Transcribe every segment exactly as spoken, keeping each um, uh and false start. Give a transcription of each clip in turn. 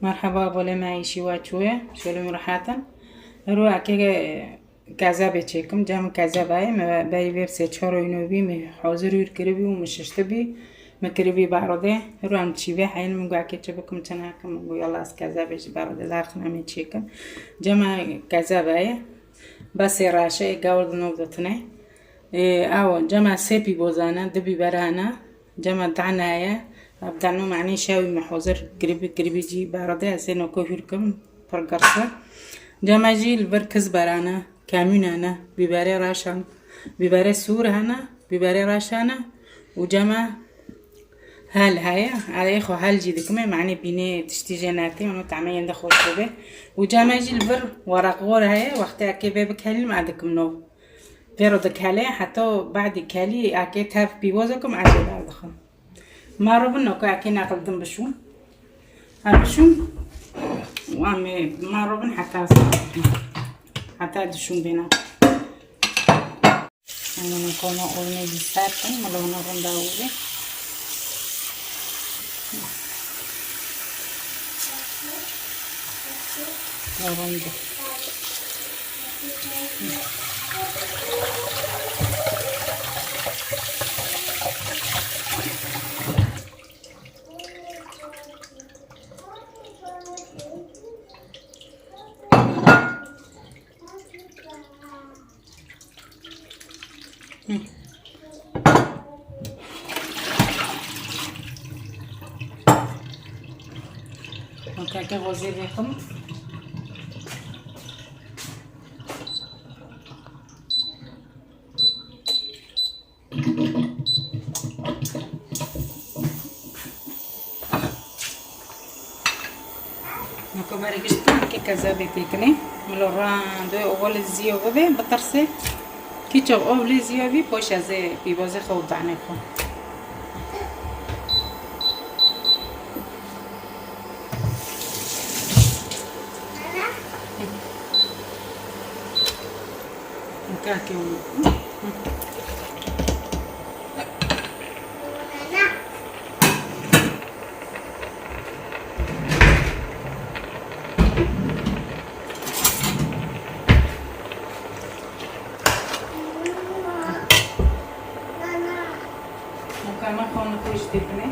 Merheba, bolê me, îşî we çûye, şolê min rehet in. Îro eke kezebê çêkim, cem kezeba ye, me berî vê sê çar oyno bî, me hazir hûr kiribî û me şiştibî, me kiribî barodê. Îro em çîvê heyîn, min got eke çi bikim, çi nekim, min got yala ez kezebê ji barodê derxin, em ê çêkin. Cema kezeba ye, besê reşe, ê gewr di nov de tune. Ê, ew, cema sê pîvoza ne, du bîbera ne, cema dane heye. Ev dano, manî şewî me hazir kiribî, kiribî cî barodê, ez ê noko hûr kim, pir girs e. Cema jî li vir kizbera ne, kemûne ne, bîberê reş e, bîberê sûr hene, bîberê reş hene û cema hel heye. Erê xwe hel jî dikime, manî bînê tiştî jê netê, ono teme yên de xweş bibe. Û cema jî li vir weraq xor heye, wextê eke vê bikelîm, ez dikim nov. Vêro dikelê, heta badî kelî, eke tev pîvoz dikim, ez ê berdixim. Ma robin, noka eke neqil din bişûn. Ha bişûn, wan me, ma robin heta, heta dişûn bêna. Ama nokona olmê jî sert in, milo navin da û Ronde. Keke xozê vêxim. Noko berê gişt, ke kezebê têkinê. Milo randê ovolê ziyo bibe, bitirsê. Kîço ov lê ziyo bî, poş ez ê pîvozê xwe û danê xwe. Kakê û Mukarna xwe nixweş têkine.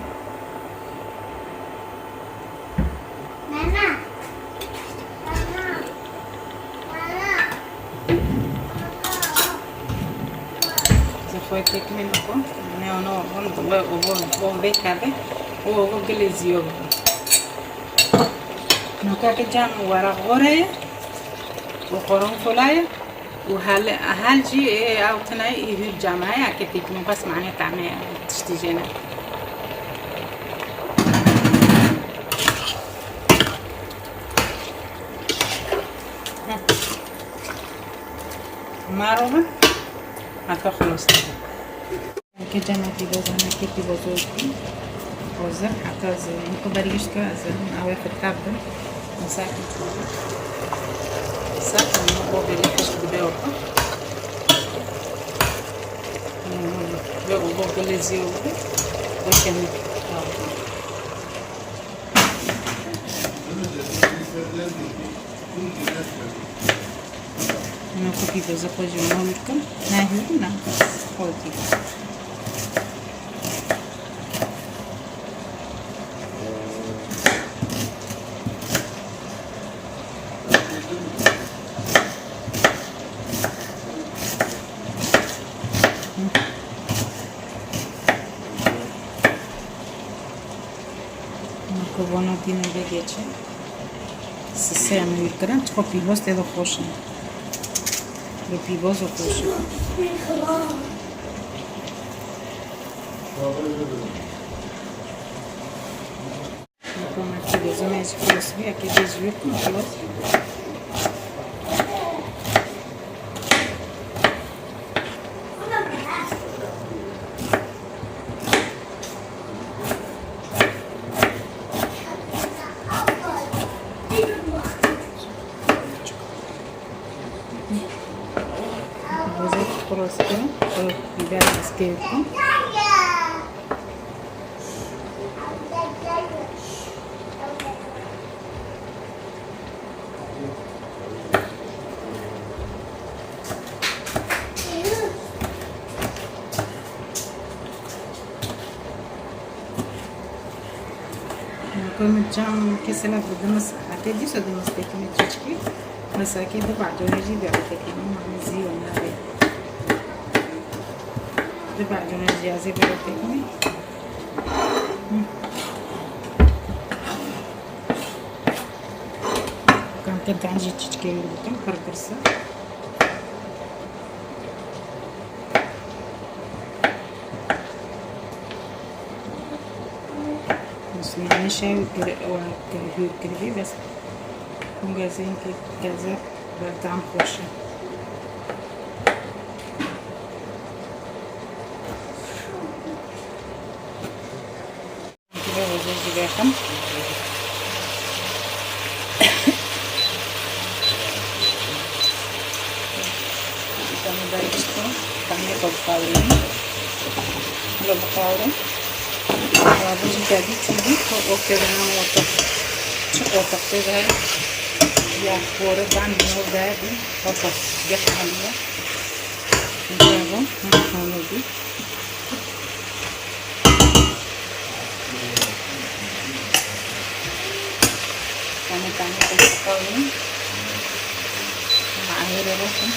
Zixwe têkine nixwe. Ne ono hon we ovo, ovo vê kerde. O ovo gilê ziyo bibe. Nokeke cem wera xore ye. O qoronfolaye. Û hel, hel jî ê ew tune î hûr cemaye, eke têkine bes mane tane tiştî jê ne. Heh. Maro bin. Heta xilas dibe. Ke cemekî boz, emekê pîvozo hazir, heta ez niko bergişt ke ez ê awê xwe tev bim. Mesela ki mesela ki bu beri kişt dibe orta. Ve o bu gilê ziyo bu. O kemik. Ino xwe pîvoza xwe ji wana hûr kim. Ne hûr, ne xwe dî. Nako vana dîne vê geçe. Sisê em hûr kirin, çiqo pîvoz tê de xweş in. Bi pîvoz û xweş in. Nako me pîvoz Malzemeyê jî xulosî, yekê jê jî wê xulosî. Vaziyet xulosî, biber eskê bikin. Ku min cam kesela ku dimis, ate dîsa dimis têkine çiçkî. Mesela ki du bac jî bêre têkine, mane zî û navê. Du bac jî ez ê bêre têkine. Kamtir dan jî çiçkê wî bikin, pir girs e. Muslimane şey gir-, wa gir-, hür girdi, bes hûn gezên ki geze berdan xweş e. Divê hêzê jî vêxim. Tamam, ben işte tamam, yapalım kavrayayım. Böyle bu kavrayayım. Ya bu jî geldi çünkü o, o kevin ortak. Çok ortak değil. Ya, bu arada ben bunu verdim. Ortak. Geç halinde. Bravo. Hı, tamam oldu. Tane tane koyup kavrayayım. Ama ayrı bakın.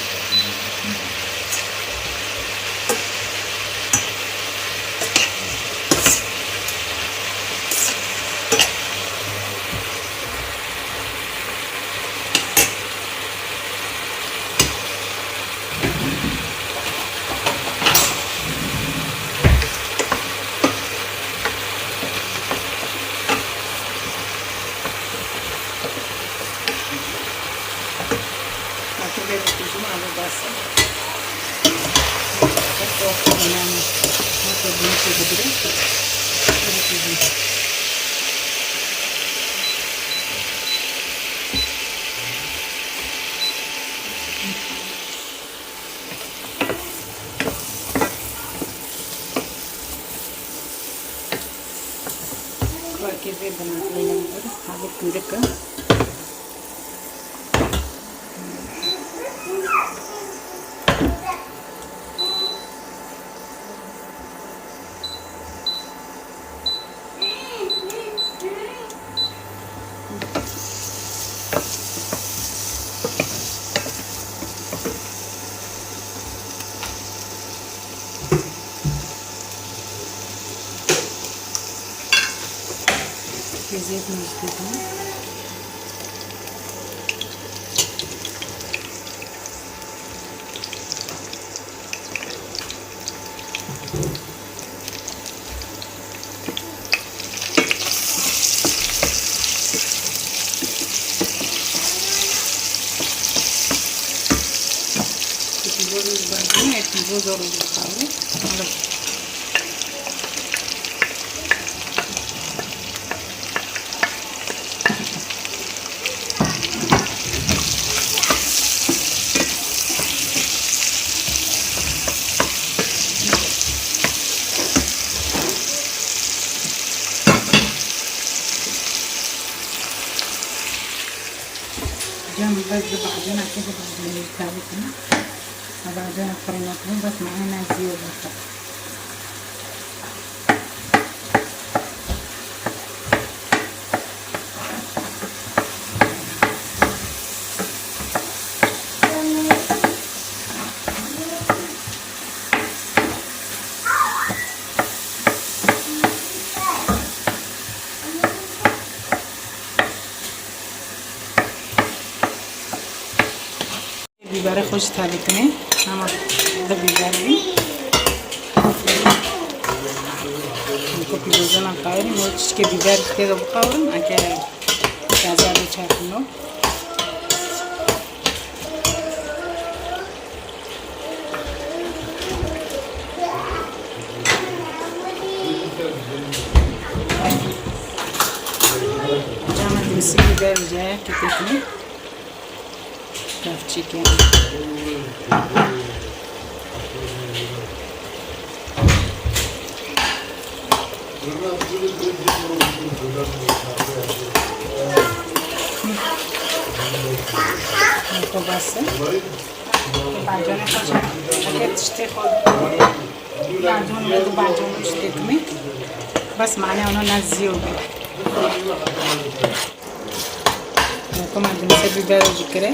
Karkê vê binakê ne bidir, hevî kûrik e. Lezzetli istedim. Pişiyoruz bence. Etimizi zor oldu. Cem, bes di bacana ke di bacana tavî kine. Bacana xurîna kine, bes me ena zîyo bixwe. Bîberê xwe jî tavî kinê. Hema bi bîber bî. Ku pîrozena qawirî, mo çişkê bîber tê de biqawirin, eke Gaza bê çarpino. Cama dimsik biber jê têkine. Kevçîkê. Kolbase. Bacana xwe jî. Eke tiştê xwe. Bacana xwe di bacana tiştê dimê. Bes mane ona ne zîyo be. Nokoma dimse biber jî kire.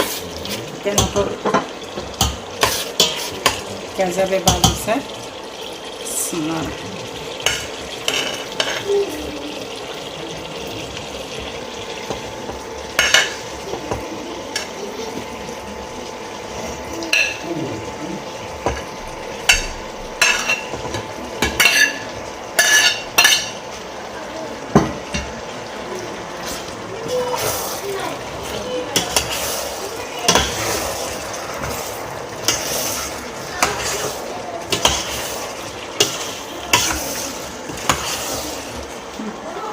Ke noko keze be bal ser. Sima.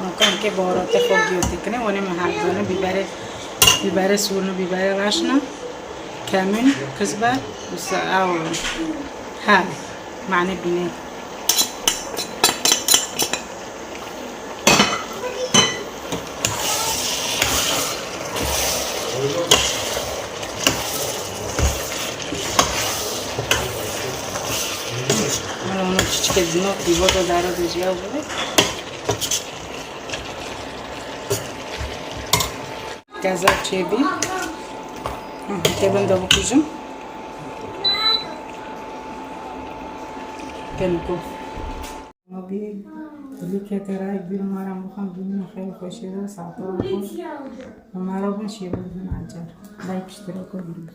Nokam ke baharatê xwe giyo dikine, wane me her zone bibere, bibere sûrne, bibere reşne, kemûn, kizber, û se-, ew, hel, mane bîne. Min onu çiçke dino pîvota dara de jiya bû. Kezeb çêbî. Tê bin de bikujim. Tenku. Abi, li keteray bir mara muxam dunya xeyr xweşi de saatara xwe. Mara bin şêbir bin acar. Like, iştirak û bildir.